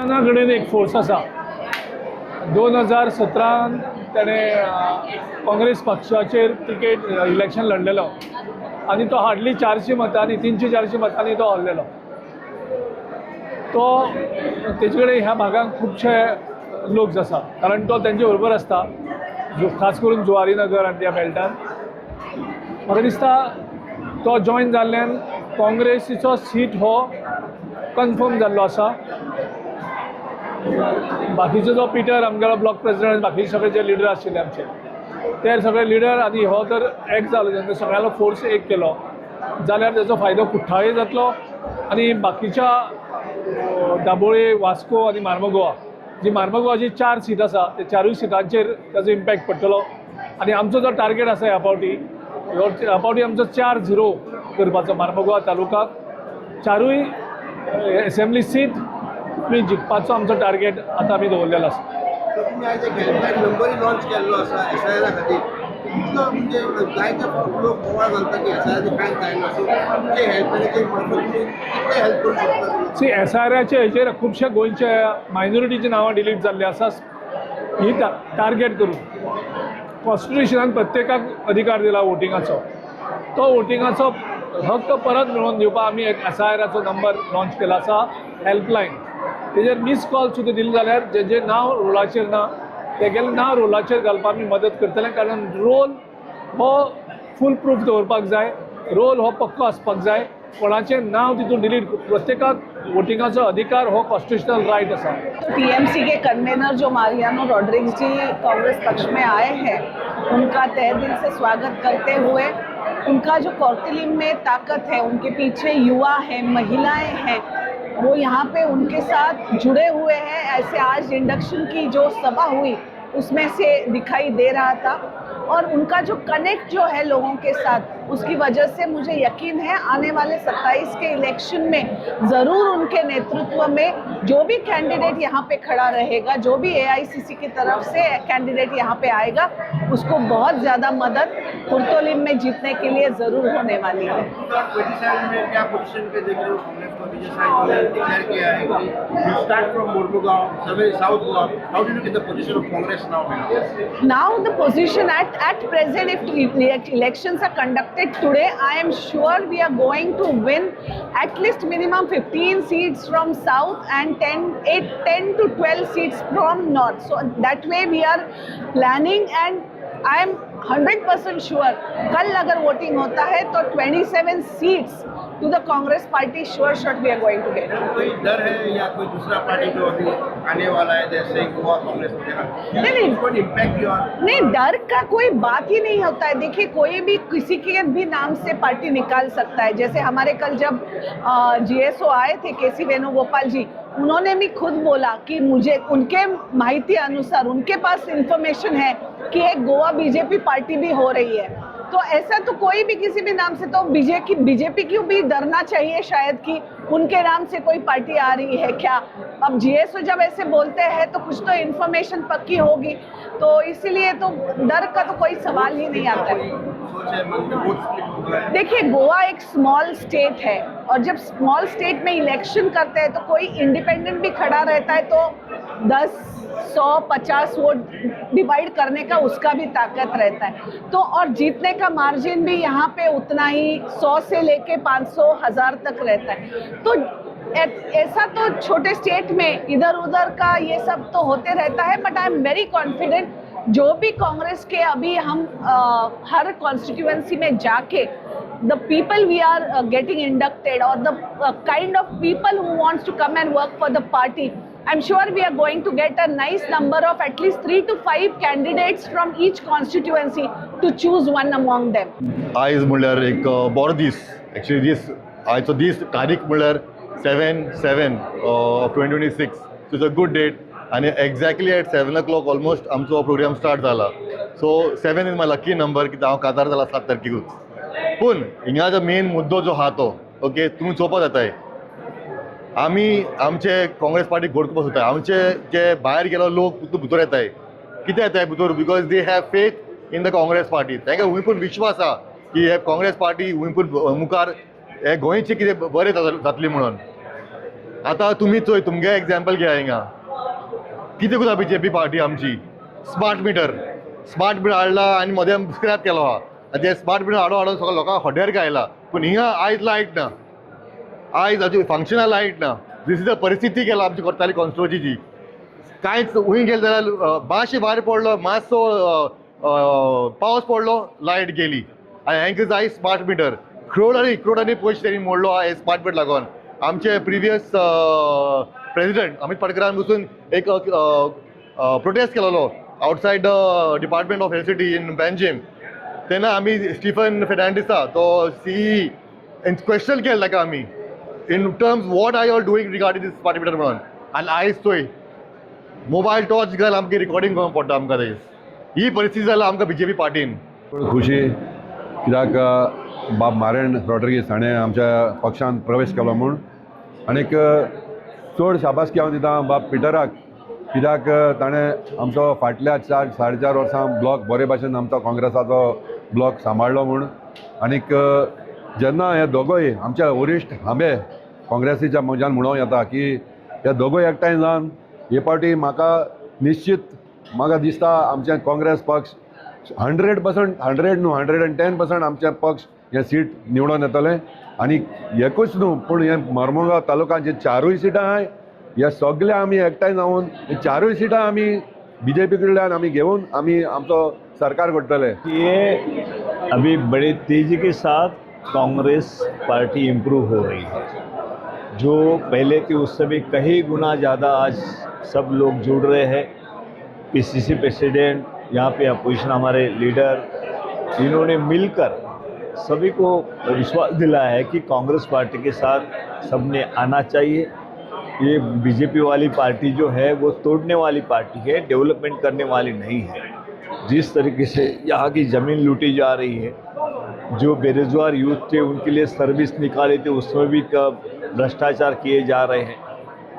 कडेन एक फोर्स आसा. 2017न तेणें काँग्रेस पक्षाचेर तिकेट इलेक्शन लढलेलो आनी तो हार्डली 400 मतांनी, 300-400 मतांनी तो हरलेलो. तो तेजे कडेन ह्या भागांत खुबशे लोक आसा, कारण तो तेंचे बरोबर आसता, खास करून जुवारी नगर आनी त्या बेल्टान. म्हाका दिसता तो जॉयन जाल्ल्यान काँग्रेसीचो सीट हो कन्फर्म जाल्लो आसा. बाकीचो जो पिटर, आमगेलो ब्लॉक प्रेसिडेंट, बाकीचे सगळे जे लिडर आशिल्ले आमचे, ते सगळे लिडर आनी हो जर एक जालो, जेन्ना सगळ्यांलो फोर्स एक केलो जाल्यार तेजो फायदो कुठ्ठाळे जातलो आनी बाकीच्या दाबोळे, वास्को आनी मार्मगोवा, जी मार्मगोवाची चार सीट आसा, ते चारूय सिटांचेर ताजो इम्पॅक्ट पडटलो. आनी आमचो जो टार्गेट आसा ह्या फावटी, ह्या फावटी आमचो 4-0 करपाचो. मार्मगोवा तालुकाक चारूय एसेंब्ली सीट आमी जिखपाचो आमचो टार्गेट आतां आमी दवरलेलो आसा. तर तुमी आयज एक हेल्पलायन नंबरय लॉन्च केल्लो आसा एसआयआरा खातीर. कितलो म्हणजे जायते फावट लोक बोवाळ घालता की एसआयआर कांय जायना, सो तुमचे हेल्पलायनाचे मार्फत तुमी कितले हेल्प करूंक शकता? सी, एसआयआराचे हेजेर खुबशे गोंयचे मायनॉरिटीची नांवां डिलीट जाल्लीं आसा. ही टार्गेट करून कॉन्स्टिट्युशनान प्रत्येकाक अधिकार दिला वोटिंगाचो. तो वोटिंगाचो हक्क परत मेळोवन दिवपाक आमी एक एसआयआराचो नंबर लॉन्च केला आसा, हेल्पलायन. तेजेर मीस कॉल सुद्दां दिले जाल्यार जेजें नांव रोलाचेर ना तेगेलें नांव रोलाचेर घालपाक आमी मदत करतले, कारण रोल हो फूल प्रूफ दवरपाक जाय, रोल हो पक्को आसपाक जाय. कोणाचें नांव तितून डिलीट, प्रत्येकाक वोटिंगाचो अधिकार हो कॉन्स्टिट्युशनल रायट आसा. तो टीएमसी के कन्वेनर जो मारियानो रॉड्रिक्स जी कांग्रेस पक्ष में आए हैं, उनका तहे दिल से स्वागत करते हुए, उनका जो कौर्तोलिम में ताकत है, उनके पीछे युवा हैं, महिलाएं हैं, वो यहाँ पे उनके साथ जुड़े हुए हैं, ऐसे आज इंडक्शन की जो सभा हुई उसमें से दिखाई दे रहा था. और उनका जो कनेक्ट जो है लोगों के साथ, उसकी वजह से मुझे यकीन है आने वाले 27 के इलेक्शन में ज़रूर उनके नेतृत्व में जो भी कैंडिडेट यहाँ पे खड़ा रहेगा, जो भी एआईसीसी की तरफ से कैंडिडेट यहाँ पे आएगा, उसको बहुत ज़्यादा मदद कुर्तोलिम में जीतने के लिए ज़रूर होने वाली है. 2027 में क्या पोजीशन पे देख रहे हो कांग्रेस को? अभी जैसा इन्होंने डिक्लेयर किया है कि start from Mormugao, survey South Goa, how do you get the position of Congress now? Now the position at present, if the elections are conducted today, I am sure we are going to win at least minimum 15 seats from south and 10 8 10 to 12 seats from north. So that way we are planning and I am 100% sure कल अगर voting होता है तो 27 seats to the Congress party sure shot we are going to get. कोई डर है या कोई दूसरा party जो अभी आने वाला है, जैसे गोवा कांग्रेस वगैरह? नहीं। कोई इम्पैक्ट your नहीं, डर का कोई बात ही नहीं होता है. देखिए, कोई भी किसी के भी नाम से पार्टी निकाल सकता है. जैसे हमारे कल जब जीएसओ आए थे, के सी वेणुगोपाल जी, उन्होंने भी खुद बोला कि मुझे उनके माहिती अनुसार उनके पास इंफॉर्मेशन है कि एक गोवा बीजेपी पार्टी भी हो रही है. तो ऐसा तो कोई भी किसी भी नाम से, तो बीजेपी बीजेपी क्यों भी डरना चाहिए शायद कि उनके नाम से कोई पार्टी आ रही है क्या? अब जीएसओ जब ऐसे बोलते हैं तो कुछ तो इन्फॉर्मेशन पक्की होगी. तो इसीलिए तो डर का तो कोई सवाल ही नहीं आता है. सोच है मन में, वोट स्प्लिट हो गया है? देखिए, गोवा एक स्मॉल स्टेट है और जब स्मॉल स्टेट में इलेक्शन करते हैं तो कोई इंडिपेंडेंट भी खड़ा रहता है तो 10, 100, 50 वोट डिवाइड करने का उसका भी ताकत रहता है. तो और जीतने का मार्जिन भी यहाँ पे उतना ही 100 से लेके 500, 1000 तक रहता है. तो ऐसा तो छोटे स्टेट में इधर उधर का ये सब तो होते रहता है, but I am very confident. जो भी कांग्रेस के अभी हम हर कॉन्स्टिट्यूएंसी में जाके the people we are getting inducted or the kind of people who wants to come and work for the party, I'm sure we are going to get a nice number of at least 3 to 5 candidates from each constituency to choose one among them. आयज म्हणल्यार एक बरो दीस. Actually दीस, आयचो दीस, तारीख म्हणल्यार 7/7 of 2026. So it's a good date आनी exactly at 7 o'clock almost आमचो प्रोग्राम स्टार्ट जाला. So 7 is my lucky number, कित्याक हांव काजार जाला 7 तारखेकूच. पूण हिंगा जो मेन मुद्दो जो आहा तो ओके, तुमी चोवपा जाताय, आमी आमचे काँग्रेस पार्टी घट करपाक सोदता. आमचे जे भायर गेलो लोक भितर येताय. कितें येताय भितर? Because they have faith in the Congress party. तांकां हुंयपून विश्वास आहा की हे काँग्रेस पार्टी हुंयपून मुखार हे गोंयचें कितें बरें जातलें म्हणून. आतां तुमी चोय, तुमगे एग्जाम्पल घेया, हिंगा कितें करता बीजेपी पार्टी आमची? स्मार्ट मिटर, स्मार्ट मिटर हाडला आनी मदें स्क्रॅप केलो आहा. आनी ते स्मार्ट मिटर हाडून हाडून सगळ्या लोकांक हड्ड्यार आयला. पूण हिंगा आयज लायट ना, आयज अजून फंक्शनल लायट ना. दीस is the परिस्थिती केला आमची करताली कॉन्स्टिट्युएन्सीची. कांयच खंय गेले जाल्यार मातशें वारें पडलो, मातसो पावस पडलो, लायट गेली. आनी हांकां जाय स्मार्ट मिटर. क्रोडांनी क्रोडांनी पयशे तेणी मोडलो आहा हे स्मार्ट मिटर लागून. आमचे प्रिवियस प्रेसिडेंट अमित पाटकरान बसून एक प्रोटेस्ट केलेलो outside the Department of Electricity in Panjim. तेन्ना आमी स्टिफन फेर्नांडीसा, तो सीई, क्वेश्चन केलें ताका आमी in terms, what are you all doing regarding this smart meter म्हणून. आनी आयज चोय, मोबायल टॉर्च घाल आमकां रिकॉर्डिंग करूंक पडटा आमकां. आयज ही परिस्थिती जाल्या आमकां बीजेपी पार्टीन. चड खुशी कित्याक बाब मारेन रॉड्रिगीस हाणें आमच्या पक्षांत प्रवेश केलो म्हूण. आनीक चड शाबासकी हांव दिता बाब पिटराक, कित्याक ताणें आमचो फाटल्या 4-4.5 वर्सां ब्लॉक बरे भाशेन आमचो काँग्रेसाचो ब्लॉक सांबाळ्ळो म्हूण. आनीक जेन्ना हे दोगूय आमच्या वरिश्ठ हांबे काँग्रेसीच्या म्हज्यान म्हणूंक येता की हे दोगूय एकठांय जावन हे फावटी म्हाका निश्चीत म्हाका दिसता आमचें काँग्रेस पक्ष 100%, 100 न्हू, 110% आमचें पक्ष हें सीट निवडून येतलें. आनी एकूच न्हू, पूण हे मरमगांव तालुक्यांत जे चारूय सिटां आहाय, हे सगळे आमी एकठांय जावन हे चारूय सिटां आमी बीजेपी कडल्यान आमी घेवन आमी आमचो सरकार करतले. ये अभी बड़े तेजी के साथ कांग्रेस पार्टी इम्प्रूव हो रही है. जो पहले थी उससे भी कई गुना ज़्यादा आज सब लोग जुड़ रहे हैं. पीसीसी प्रेसिडेंट, यहाँ पे अपोजिशन हमारे लीडर, इन्होंने मिलकर सभी को विश्वास दिलाया है कि कांग्रेस पार्टी के साथ सबने आना चाहिए. ये बीजेपी वाली पार्टी जो है वो तोड़ने वाली पार्टी है, डेवलपमेंट करने वाली नहीं है. जिस तरीके से यहाँ की ज़मीन लूटी जा रही है, जो बेरोज़गार यूथ थे उनके लिए सर्विस निकाले थे, उसमें भी भ्रष्टाचार किए जा रहे हैं.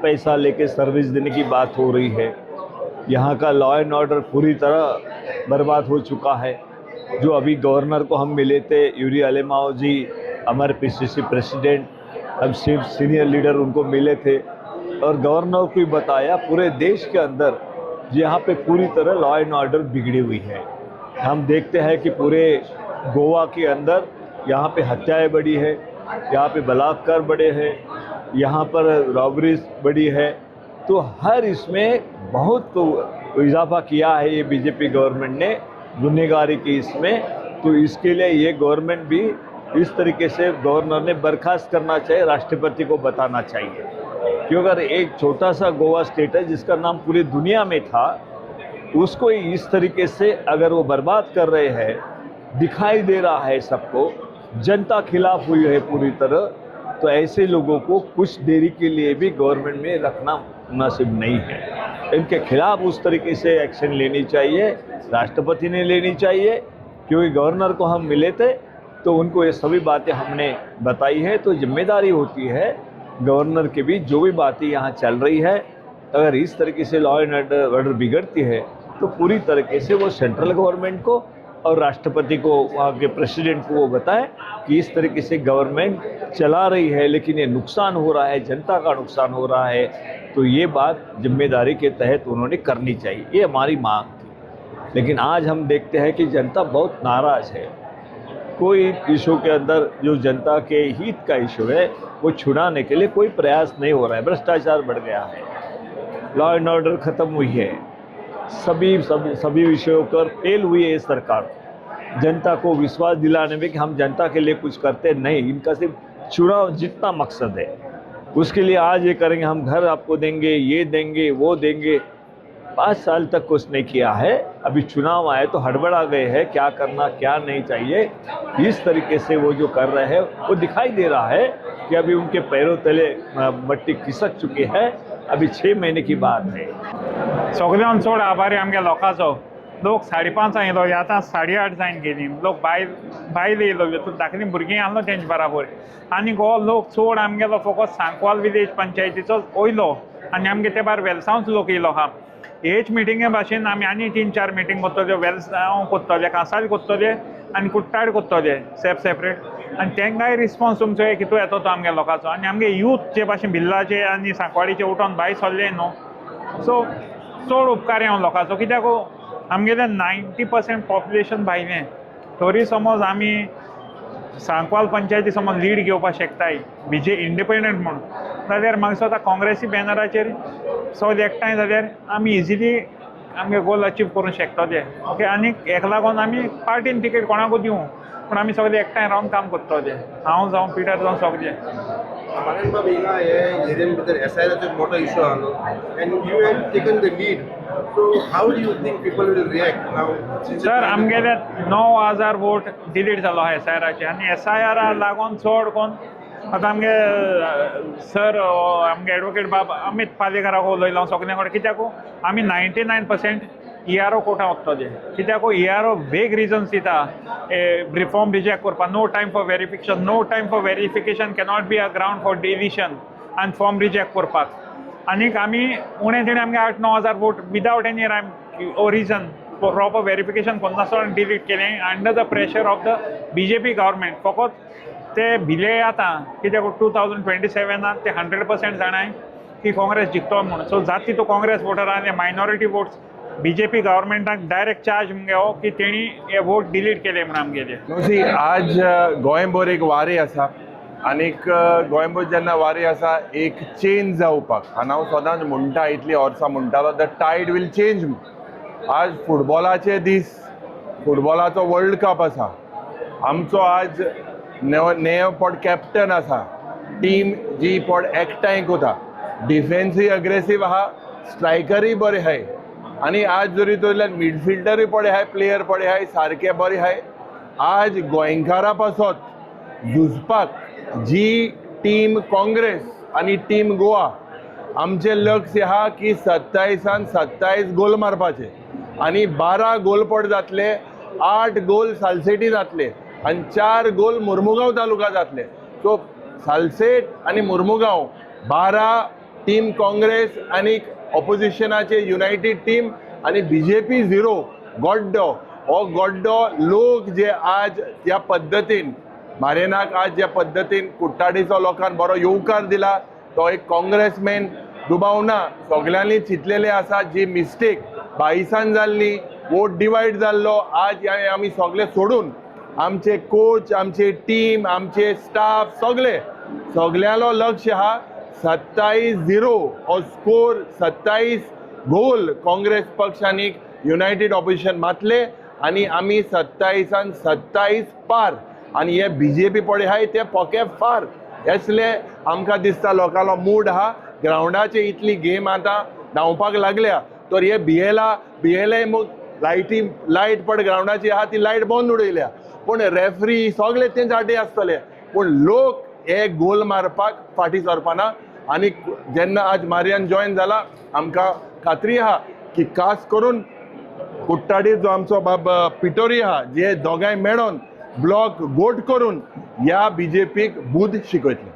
पैसा लेके सर्विस देने की बात हो रही है. यहाँ का लॉ एंड ऑर्डर पूरी तरह बर्बाद हो चुका है. जो अभी गवर्नर को हम मिले थे, यूरी अलेमाओ जी, हमारे पीसीसी प्रेसिडेंट, हम सिर्फ सीनियर लीडर उनको मिले थे और गवर्नर को भी बताया, पूरे देश के अंदर यहाँ पे पूरी तरह लॉ एंड ऑर्डर बिगड़ी हुई है. हम देखते हैं कि पूरे गोवा के अंदर यहाँ पे हत्याएं बढ़ी है, यहाँ पे बलात्कार बढ़े हैं, यहाँ पर रॉबरीज बढ़ी है. तो हर इसमें बहुत तो इजाफा किया है ये बीजेपी गवर्नमेंट ने गुनहगारी की इसमें. तो इसके लिए ये गवर्नमेंट भी इस तरीके से गवर्नर ने बर्खास्त करना चाहिए, राष्ट्रपति को बताना चाहिए. क्योंकि अगर एक छोटा सा गोवा स्टेट है जिसका नाम पूरी दुनिया में था, उसको इस तरीके से अगर वो बर्बाद कर रहे हैं, दिखाई दे रहा है सबको, जनता खिलाफ हुई है पूरी तरह, तो ऐसे लोगों को कुछ देरी के लिए भी गवर्नमेंट में रखना मुनासिब नहीं है. इनके खिलाफ उस तरीके से एक्शन लेनी चाहिए, राष्ट्रपति ने लेनी चाहिए. क्योंकि गवर्नर को हम मिले थे तो उनको ये सभी बातें हमने बताई है. तो जिम्मेदारी होती है गवर्नर के भी, जो भी बातें यहाँ चल रही है, अगर इस तरीके से लॉ एंड ऑर्डर बिगड़ती है तो पूरी तरीके से वो सेंट्रल गवर्नमेंट को और राष्ट्रपति को, वहाँ के प्रेसिडेंट को वो बताए कि इस तरीके से गवर्नमेंट चला रही है, लेकिन ये नुकसान हो रहा है, जनता का नुकसान हो रहा है. तो ये बात जिम्मेदारी के तहत उन्होंने करनी चाहिए, ये हमारी मांग थी. लेकिन आज हम देखते हैं कि जनता बहुत नाराज़ है. कोई इशू के अंदर जो जनता के हित का इशू है वो छुड़ाने के लिए कोई प्रयास नहीं हो रहा है. भ्रष्टाचार बढ़ गया है, लॉ एंड ऑर्डर ख़त्म हुई है, सभी सभी सभी विषयों पर फेल हुई है ये सरकार. जनता को विश्वास दिलाने में कि हम जनता के लिए कुछ करते नहीं, इनका सिर्फ चुनाव जीतना मकसद है. उसके लिए आज ये करेंगे, हम घर आपको देंगे, ये देंगे, वो देंगे. 5 साल तक कुछ नहीं किया है. अभी चुनाव आए तो हड़बड़ा गए हैं, क्या करना क्या नहीं चाहिए. इस तरीके से वो जो कर रहे हैं वो दिखाई दे रहा है कि अभी उनके पैरों तले मट्टी खिसक चुकी है. अभी 6 महीने की बात है. सगळ्यान चड आभारी आमगे लोकांचो. लोक 5:30 येयलो, आतां 8:30 जायन गेली. लोक बायल बायल येयलो, धाकलीं भुरगीं आसलो तेंचे बराबर. आनी हो लोक चड आमगेलो फकत सांकवाल विलेज पंचायतीचो वयलो आनी आमगे ते भायर वेलसांवच लोक येयलो आहा. हेच मिटिंगे भाशेन आमी आनी तीन चार मिटींग करतले, वेलसांव करतले, कांसावली करतले आनी कुट्टाड करतले सेप सेपरेट. आनी तेंकांय रिस्पोन्स तुमचो एक हितू येता तो आमगे लोकांचो. आनी आमगे यूथ जे भाशेन बिल्लाचे आनी सांकवाडीचे उठोन भायर सरले न्हू, सो चड उपकारी हांव लोकांचो, कित्याक आमगेलें 90% पॉप्युलेशन भायलें. तरी समज आमी सांकवाल पंचायती समज लीड घेवपाक शकताय बीजे इंडिपेंडंट म्हूण, जाल्यार म्हाका दिसता काँग्रेसी बॅनराचेर सगळे एकठांय जाल्यार आमी इजिली आमगे गोल अचीव करूंक शकतले. ओके, आनी हेका लागून आमी पार्टीन तिकेट कोणाकूय दिवं, पूण आमी सगळे एकठांय रावन काम करतले, हांव जावं पिटर जावं सगळे. मारेन बाब, हिंगा हे एरियन भितर एसआयआराचो एक मोठो इशू आहलो and you have taken the lead, so how do you think people will react now? Sir, आमगेले 9,000 वोट डिलीट जालो आहा एसआयआराचे, आनी एसआयआरा लागून चड कोन्न आतां आमगे सर आमगे एडवोकेट बाब अमीत पालेकाराक उलयलो हांव सगल्यां कडेन, कित्याक आमी 99% ERO कोर्टां वतले, कित्याक ERO वेग रिजन्स दिता रिफॉर्म रिजेक्ट करपाक. No time for verification, no time for verification cannot be a ground for deletion आनी फॉर्म रिजेक्ट करपाक. आनीक आमी उणें तेणें आमगे 8-9 हजार vote without any rhyme or reason, proper verification करनासतना डिलीट केलें under the pressure of the BJP government. फकत ते भिले आतां, कित्याक 2027 ते 100% जाणाय की काँग्रेस जिखतो म्हूण. सो जात तो काँग्रेस वोटर आनी मायनॉरिटी वोट्स बीजेपी गव्हर्मेंटाक डायरेक्ट चार्ज मुगे हो की तेणी हे वोट डिलीट केले म्हूण आमगेले. न्हू सी, आज गोंयभर एक वारी आसा आनीक गोंयभर जेन्ना वारी आसा एक चेंज जावपाक, आनी हांव सदांच म्हणटा, इतलीं वर्सां म्हणटालो, the Tide will change. आज फुटबॉलाचे दीस, फुटबॉलाचो वर्ल्ड कप आसा. आमचो आज नेव पड कॅप्टन आसा, टीम जी पड एकठांय कोता, डिफेन्सूय अग्रेसीव आहा, स्ट्रायकरूय बरे आहाय, आनी आज जरी धरल्यार मिडफिल्डरूय बरे आहाय, प्लेयर बरे आहाय, सारके बरे आहाय. आज गोंयकारा पासत झुजपाक जी टीम काँग्रेस आनी टीम गोवा, आमचें लक्ष्य आहा की 27 27 गोल मारपाचे आनी 12 गोल पड जातले, 8 गोल सालसेटी जातले आनी 4 गोल मुर्मुगांव तालुका जातले. सो सालसेट आनी मुर्मुगांव 12 टीम काँग्रेस आनी ऑपोजिशनाचे युनायटेड टीम आनी बीजेपी 0. गड्डो हो गड्डो लोक जे आज ज्या पद्दतीन मारेनाक आज ज्या पद्दतीन कुट्टाडीचो लोकांक बरो येवकार दिला, तो एक काँग्रेसमॅन दुबाव ना. सगल्यांनी चिंतलेलें आसा जी मिस्टेक 22 जाल्ली, वोट डिवायड जाल्लो, आज हे आमी सगळे सोडून आमचे कोच, आमचे टीम, आमचे स्टाफ सगळे सगळ्यांलो लक्ष आहा 27-0 हो स्कोर, 27 गोल काँग्रेस पक्ष आनी युनायटेड ऑपोजिशन मातले आनी आमी 27 27 पार, आनी हे बीजेपी पळय आहाय ते पोके फार. असले आमकां दिसता लोकांलो मूड आहा. ग्रावंडाचे इतली गेम आतां धांवपाक लागल्या तर हे भियेला भियेले मग लायटी लायट पड ग्रावंडाची आहा ती लायट बंद उडयल्या, पूण रेफरी सगळे तेंच्या फाटी आसतले, पूण लोक हे गोल मारपाक फाटीं सरपाना. आनी जेन्ना आज मारियान जॉयन जाला, आमकां खात्री आहा की खास करून कुट्टाडी जो आमचो बाब पिटोरी आहा, जे दोगांय मेळोन ब्लॉक गोट करून ह्या बीजेपीक बूद शिकयतले.